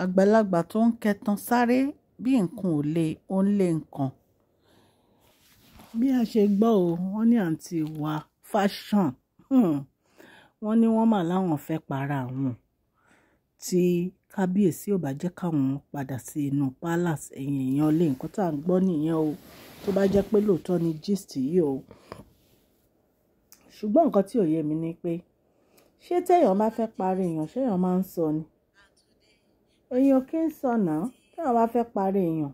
Àgbàlagbà tó ń kẹtàn sáré bí nǹkan ò le, ó ń lé nǹkan. Bí a ṣe gbọ́ o, wọ́n ní àǹtí wa Fashion, wọ́n ní wọ́n mà láwọn fẹ́ para àwọn tí kábíyèsí ò bá jẹ́ káwọn padà sí inú palace. Ẹ̀yìn èèyàn lé, nǹkan tí à ń gbọ́ nìyẹn o. Tó bá jẹ́ pé lóòótọ́ ni gist yìí o. Ṣùgbọ́n nǹkan tí ò yé mi ni pé, ṣé tí èèyàn bá fẹ́ parí èèyàn, ṣé èèyàn máa ń sọ ni? Èèyàn kì í sọ náà. Tí èèyàn bá fẹ́ parí èèyàn,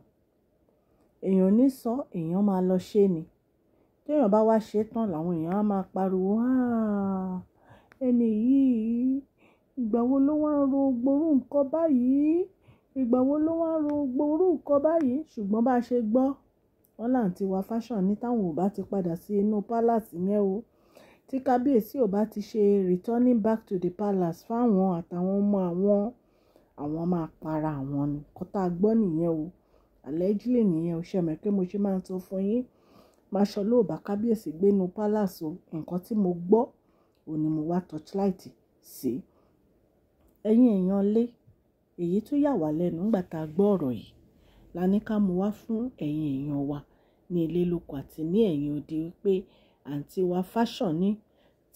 èèyàn ò ní sọ, èèyàn máa lọ ṣé ni. Tí èèyàn bá wá ṣe tán, làwọn èèyàn á máa pariwo, "àh! Ẹni yìí, ìgbà wo ló wá ń ro gbogbo nǹkan báyìí? Ìgbà wo ló wá ń ro gbogbo nǹkan báyìí?" Ṣùgbọ́n bá ṣe gbọ́, wọ́n láǹtí wa Fashion ní táwọn ò bá ti padà sí inú palace yẹn o. Tí kábíyèsí ò bá ti ṣe returning back to the palace fáwọn àtàwọn ọmọ àwọn, àwọn máa para àwọn ni. Nǹkan tá a gbọ́ nìyẹn o. Allegedly nìyẹn o. Ṣé ẹ mọ̀ pé mo ṣe máa ń sọ fún yín? Máṣọlá ò bá kábíyèsí gbé inú palace o. Nǹkan tí mo gbọ́, òun ní mo wá torchlight sí. Ẹ̀yin èèyàn lé, èyí tó yà wá lẹ́nu nígbà tá a gbọ́ ọ̀rọ̀ yìí, la ní ká mú wá fún ẹ̀yin èèyàn wa ní ilé lóko àti ní ẹ̀yìn odi wípé àǹtí wa Fashion ní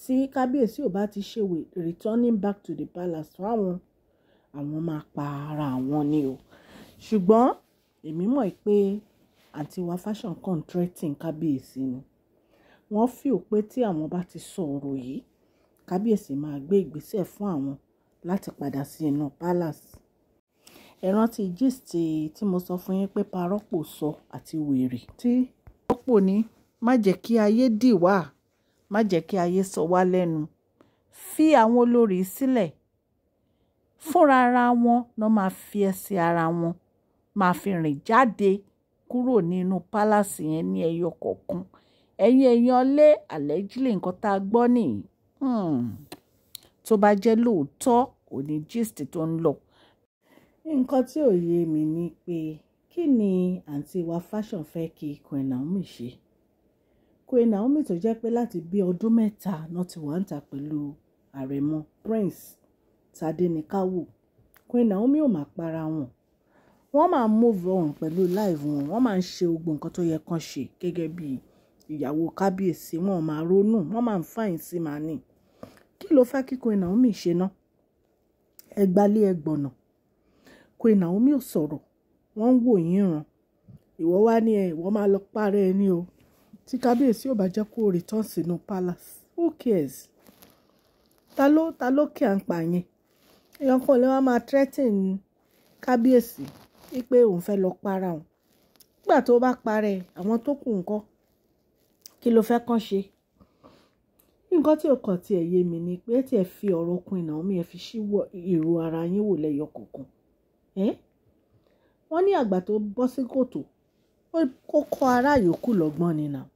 tí kábíyèsí ò bá ti ṣe returning back to the palace fáwọn, àwọn máa pa ara àwọn ni o. Ṣùgbọ́n èmi mọ̀ pé àǹtí wa Fashion kàn threatening kábíyèsí ni. Wọ́n feel pé tí àwọn bá ti sọ ọ̀rọ̀ yìí, kábíyèsí máa gbé ìgbésẹ̀ fún àwọn láti padà sí inú palace. Ẹ rántí gist tí mo sọ fún yín pé parọ́pò sọ àti wèrè tí rọ́pò ní, má jẹ́ kí ayé dì wá, má jẹ́ kí ayé sọ wá lẹ́nu. Fi àwọn olórí sílẹ̀. Fúnra ara wọn ló máa fi ẹsẹ̀ ara wọn, máa fi rìn jáde kúrò nínú palace yẹn ní ẹyọ kọ̀ọ̀kan. Ẹ̀yin èèyàn lé, allegedly nǹkan tá a gbọ́ nìyí. Tó bá jẹ́ lóòótọ́, òní gist tó ń lọ. Nǹkan tí ò yé mi ni pé kí ni àǹtí wa Fashion fẹ́ kí Queen Naomi ṣe? Queen Naomi tó jẹ́ pé láti bí ọdún 3 náà ti wà níta pẹ̀lú àrẹ̀mọ Prince Tadenikawo. Queen Naomi ò máa para wọn. Wọ́n máa move on pẹ̀lú life wọn. Wọ́n máa ń ṣe gbogbo nǹkan tó yẹ kán ṣe gẹ́gẹ́ bí ìyàwó kábíyèsí. Wọ́n máa ronú, wọ́n máa ń fine sí màá ní. Kí ló fẹ́ kí Queen Naomi ṣe ná? Ẹ gbalé ẹ gbọ̀nà. Queen Naomi ò sọ̀rọ̀. Wọ́n ń wò yín ràn. Ìwọ wá ní ẹ, ìwọ máa lọ para ẹ ní o. Tí kábíyèsí ò bá jẹ́ kó return sínú palace, who cares? Ta ló kí à ń pa yẹn? Èèyàn kan lè wá máa threaten kábíyèsí wípé òun fẹ́ lọ para òun. Nígbà tó bá para ẹ, àwọn tó kù ńkọ́? Kí ló fẹ́ kán ṣe? Nǹkan tí ó kàn tí ẹ yé mi ni pé tí ẹ fi ọ̀rọ̀ Queen Naomi, ẹ fi ṣí ìrù ara yín wò lẹ́yọ kọ̀ọ̀kan. Ẹ́? Wọ́n ní àgbà tó bọ́ sí kòtò, ó kọ́ ará yòókù lọ́gbọ́n ni now.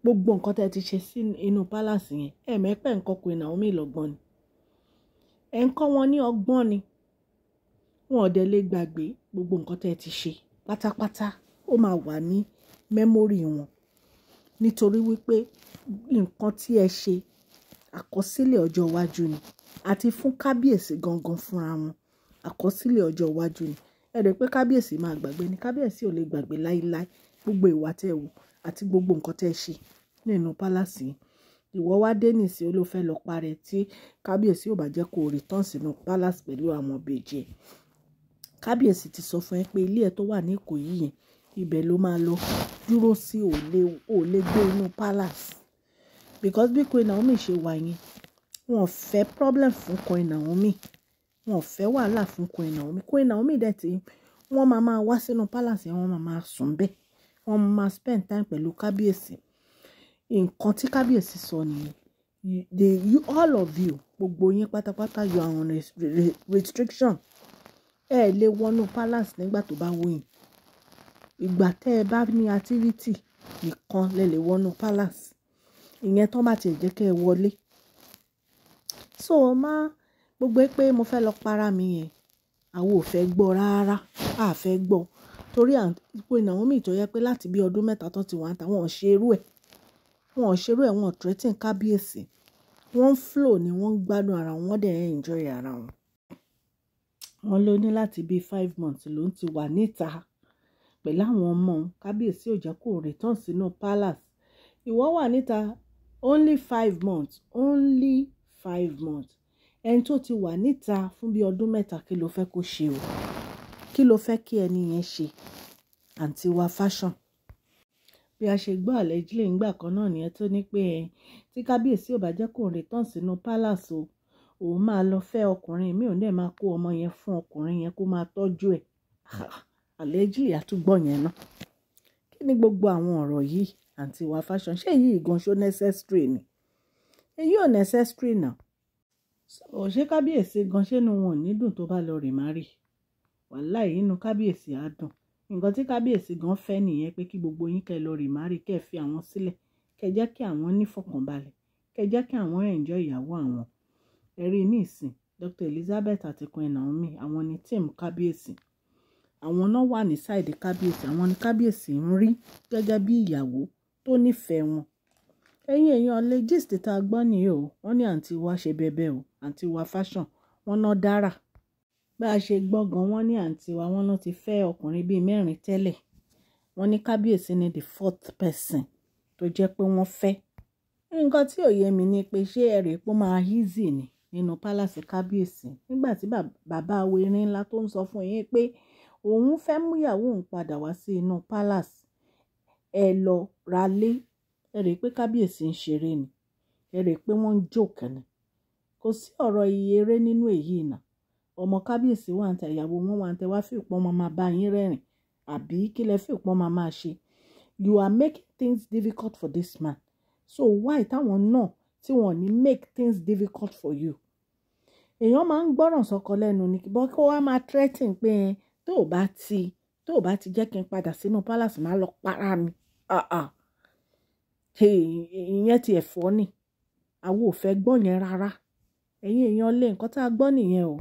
Gbogbo nǹkan tí ẹ ti ṣe sí inú palace yẹn, ẹ mọ̀ pé ń kọ́ Queen Naomi lọ́gbọ́n ni. Ẹ ń kọ́ wọn ní ọgbọ́n ni. Wọn ò dẹ̀ lè gbàgbé gbogbo nǹkan tí ẹ ti ṣe pátápátá. Ó máa wà ní memory wọn. Nítorí wípé nǹkan tí ẹ ṣe àkọsílẹ̀ ọjọ́ iwájú ni. Àti fún kábíyèsí gangan fúnra wọn. Àkọsílẹ̀ ọjọ́ iwájú ni. Ẹ rò pé kábíyèsí máa gbàgbé ni. Kábíyèsí ò lè gbàgbé láíláí gbogbo ìwà tí ẹ wù àti gbogbo nǹkan tí ẹ ṣe nínú palace yẹn. Ìwọ wá dé nísìnyí, ó ló fẹ́ lọ para ẹ tí kábíyèsí ò bá jẹ́ kó return sínú palace pẹ̀lú àwọn ìbejì ẹ. Kábíyèsí ti sọ fún ẹ pé ilé ẹ tó wà ní Ìkòyí yẹn, ibẹ̀ ló máa lọ dúró sí, ò lè gbé inú palace. Because bí Queen Naomi ṣe wà yẹn, wọ́n ò fẹ́ problem fún Queen Naomi. Wọ́n ò fẹ́ wàhálà fún Queen Naomi. Queen Naomi dẹ̀ tí wọ́n máa máa wá sínú palace yẹn, wọ́n máa máa sùn bẹ́ẹ̀. Wọ́n máa spend time pẹ̀lú kábíyèsí. Nǹkan tí kábíyèsí sọ nìyẹn. You, all of you, gbogbo yín pátápátá, you are on restriction. Ẹ lè wọnú palace nígbà tó bá wù yín. Ìgbà tẹ́ ẹ bá ní activity nìkan lẹ lè wọnú palace. Ìyẹn tán bá ti jẹ́ kí ẹ wọlé. So má gbogbo pé mo fẹ́ lọ para mi yẹn, àwa ò fẹ́ gbọ́ rárá. A fẹ́ gbọ́. Torí Queen Naomi tó jẹ́ pé láti bí ọdún 3 tó ti wà níta, wọ́n ò ṣe irú ẹ̀. Wọ́n ò ṣe irú ẹ̀, wọ́n ò threaten kábíyèsí. Wọ́n flow ni, wọ́n ń gbádùn ara wọn, wọ́n dẹ̀ enjoy ara wọn. Wọ́n ló ní láti bíi 5 months ló ń ti wà níta pẹ̀lú àwọn ọmọ òun. Kábíyèsí ò jẹ́ kó return sínú palace. Ìwọ wà níta only 5 months, only 5 months. Ẹni tó ti wà níta fún bí ọdún 3, kí ló fẹ́ kó ṣe o? Kí ló fẹ́ kí ẹni yẹn ṣe, àǹtí wa Fashion? Bí a ṣe gbọ́ allegedly ńgbà kan náà nìyẹn, tó ní pé ẹ tí kábíyèsí ò bá jẹ́ kó return sínú palace o, òun máa lọ fẹ́ ọkùnrin mi, òun dẹ̀ máa kó ọmọ yẹn fún ọkùnrin yẹn kó máa tọ́jú ẹ̀. Allegedly, àtúgbọ̀ yẹn náà. Kí ni gbogbo àwọn ọ̀rọ̀ yìí, àǹtí wa Fashion? Ṣé èyí gan ṣó necessary ni? Èyí ò necessary náà. So ṣé kábíyèsí gan, ṣé inú wọn ò ní dùn tó bá lọ remarry? Wàláì, inú kábíyèsí á dùn. Nǹkan tí kábíyèsí gan fẹ́ nìyẹn, pé kí gbogbo yín kẹ́ lọ remarry, kẹ́ fi àwọn sílẹ̀, kẹ́ jẹ́ kí àwọn nífọ̀kànbalẹ̀, kẹ́ jẹ́ kí àwọn enjoy ìyàwó àwọn. Ẹ rí ní ìsìn, Dr. Elizabeth àti Queen Naomi, àwọn ni team kábíyèsí. Àwọn náà wà ní side kábíyèsí. Àwọn ni kábíyèsí ń rí gẹ́gẹ́ bí ìyàwó tó nífẹ̀ẹ́ wọn. Ẹ̀yin èèyàn lè, gist tá a gbọ́ nìyí o. Wọ́n ní àǹtí wa ṣe bẹbẹ o, àǹtí wa Fashion, wọ́n ná dára. Bá a ṣe gbọ́ gan, wọ́n ní àǹtí wa, wọ́n náà ti fẹ́ ọkùnrin bíi mẹ́rin tẹ́lẹ̀. Wọ́n ní kábíyèsí ni the fourth person tó jẹ́ pé wọ́n fẹ́. Nǹkan tí ò yé mi ni pé, ṣé ẹ rè pé ó máa easy ni nínú palace kábíyèsí, nígbà tí bàbá erin ńlá tó ń sọ fún yín pé òun fẹ́ mú ìyàwó òun padà wá sí inú palace, ẹ lọ ra lé? Ẹ rè pé kábíyèsí ń ṣeré ni? Ẹ rè pé wọ́n ń joke ni? Kò sí ọ̀rọ̀ iye eré nínú èyí náà. Ọmọ kábíyèsí wà ń ta, ìyàwó wọn wà ń tẹ wá fi ìpọ́n máa máa bá yín rẹ́rìn, àbí kí lẹ fi ìpọ́n máa máa ṣe? You are making things difficult for this man, so why táwọn náà tí wọ́n ní make things difficult for you? Èèyàn máa ń gbọ́ràn sọ́kọ lẹ́nu ni, bọ́ kó wá máa threaten pé tó o bá ti jẹ́ kí n padà sínú palace, máa lọ para mi. Ah ah, ìyẹn ti ẹ̀fọ́ ni, àwọn ò fẹ́ gbọ́ yẹn rárá. Ẹ̀yin èèyàn lé, nǹkan tá a gbọ́ nìyẹn o.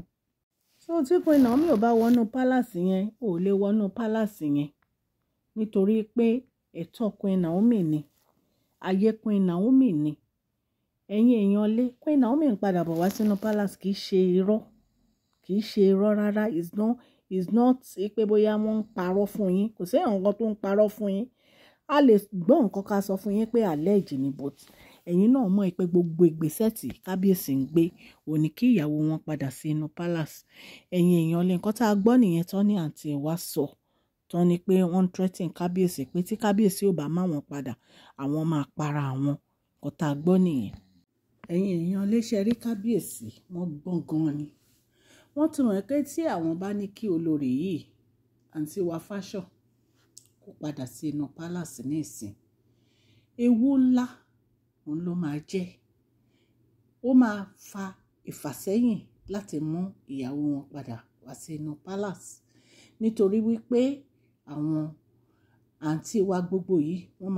So tí Queen Naomi ò bá wọnú palace yẹn, ò lè wọnú palace yẹn, nítorí pé ẹ̀tọ́ Queen Naomi ni, ayé Queen Naomi ni. Ẹ̀yin èèyàn lé, Queen Naomi ń padà bọ̀ wá sínú palace. Kì í ṣe irọ́, kì í ṣe irọ́ rárá. Is not pé bóyá wọ́n ń parọ́ fún yín. Kò sí nǹkan tó ń parọ́ fún yín. A lè gbọ́ nǹkan ká sọ fún yín pé allege ni, but ẹ̀yin náà mọ̀ pé gbogbo ìgbésẹ̀ tí kábíyèsí ń gbé ò ní kí ìyàwó wọn padà sí inú palace. Ẹ̀yin èèyàn lè, nǹkan tá a gbọ́ nìyẹn tán ní àǹtí wa sọ tán ni pé wọ́n ń threaten kábíyèsí pé tí kábíyèsí ò bá má wọn padà, àwọn máa para àwọn. Nǹkan tá a gbọ́ nìyẹn. Ẹ̀yin èèyàn léṣe rí, kábíyèsí wọ́n gbọ́n gan ni. Wọ́n ti mọ̀ pé tí àwọn bá ní kí olórí yìí, àǹtí wa Fashion, kó padà sí inú palace ní ìsìn, ewu ńlá òun ló máa jẹ́. Ó máa fa ìfàsẹ́yìn láti mú ìyàwó wọn padà wá sí inú palace, nítorí wípé àwọn àǹtí wa gbogbo yìí, wọ́n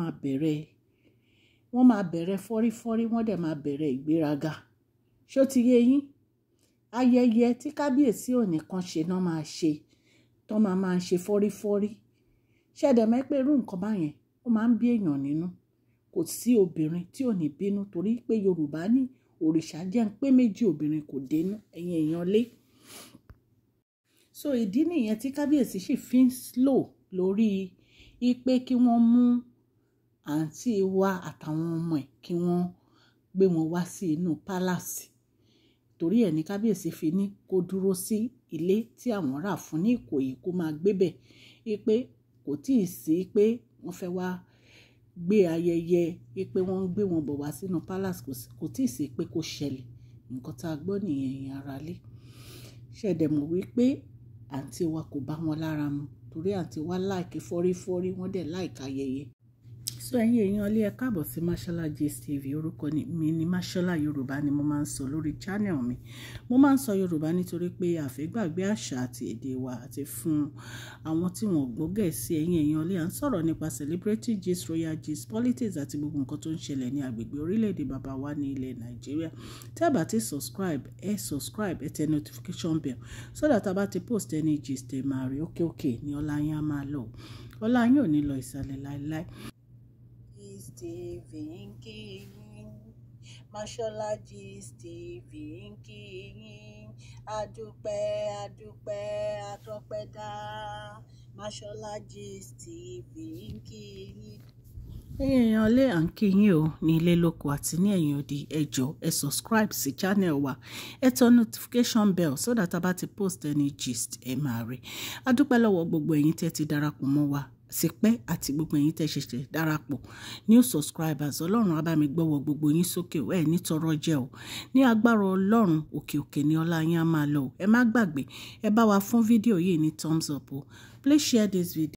máa bẹ̀rẹ̀ fọ́rífọ́rí, wọ́n dẹ̀ máa bẹ̀rẹ̀ ìgbéraga. Ṣó ti yé yín? Ayẹyẹ tí kábíyèsí ò nìkan ṣe náà máa ṣe tó máa máa ṣe fọ́rífọ́rí. Ṣẹ̀dẹ̀ mọ̀ pé irú nǹkan báyẹn, ó máa ń bí èèyàn nínú. Kò sí obìnrin tí ò ní bínú, torí pé Yorùbá ní òrìṣà jẹ́ ń pé méjì, obìnrin kò dénú. Ẹ̀yin èèyàn lé, so ìdí nìyẹn tí kábíyèsí sì fi ń slow lórí ipe kí wọ́n mú àǹtí wa àtàwọn ọmọ ẹ̀, kí wọ́n gbé wọn wá sí inú palace. Torí ẹ̀ ní kábíyèsí fi ní kó dúró sí ilé tí àwọn rà fún ní Ìkòyí, kó máa gbébẹ̀, pé kò tíì sí pé wọ́n fẹ́ wá gbé ayẹyẹ pé wọ́n ń gbé wọn bọ̀ wá sínú palace. Kò tíì sí pé kó ṣẹlẹ̀. Nǹkan tá a gbọ́ nìyẹn. Ẹ̀yin aráalé, ṣẹ̀dẹ̀ mọ̀ wípé àǹtí wa kò bá wọn lára mu, torí àǹtí wa like fọ́rífọ́rí, wọ́n dẹ̀ like ayẹyẹ. So ẹ̀yin èèyàn ilé, ẹ káàbọ̀ sí Mashola Gist TV. Orúkọ mi ní Mashola. Yorùbá ni mo máa ń sọ lórí channel mi. Mo máa ń sọ Yorùbá nítorí pé àfẹ́gbàgbé àṣà àti èdè wa, àti fún àwọn tí wọ́n gbọ́ Gẹ̀ẹ́sì. Ẹ̀yin èèyàn ilé, à ń sọ̀rọ̀ nípa celebrity gist, royal gist, politics àti gbogbo nǹkan tó ń ṣẹlẹ̀ ní agbègbè orílẹ̀-èdè bàbá wa ní ilẹ̀ Nàìjíríà. Tí ẹ bá ti subscribe, ẹ subscribe, ẹ tẹ notification bell, so that a bá ti post any gist, ẹ máa rí. Òkè òkè ní ọlá yín á máa lọ. Ọlá yín ò ní lọ ìsàlẹ̀ láéláé. Gist TV ń kí yín. Mashola Gist TV ń kí yín. Adúpẹ́, adúpẹ́, atọ́pẹ́dá. Mashola Gist TV ń kí yín. Ẹ̀yin èèyàn lé, à ń kí yín o ní ilé lóko àti ní ẹ̀yìn odi. Ẹ jọ̀ọ́, ẹ subscribe sí channel wa, ẹ tẹ notification bell so that a bá ti post any gist, ẹ máa rí. A dúpẹ́ lọ́wọ́ gbogbo ẹ̀yin tẹ́ ti darapọ̀ mọ́ wa sípẹ́ àti gbogbo ẹ̀yin tẹ́ ṣẹ̀ṣẹ̀ darapọ̀, new subscribers. Ọlọ́run á bá mi gbọ́wọ́ gbogbo yín sókè o. Ẹ ní tọrọ jẹ o. Ní agbára Ọlọ́run, òkè òkè ní ọlá yín á máa lọ o. Ẹ má gbàgbé, ẹ bá wa fún fídíò yìí ní thumbs up o. Please share this video.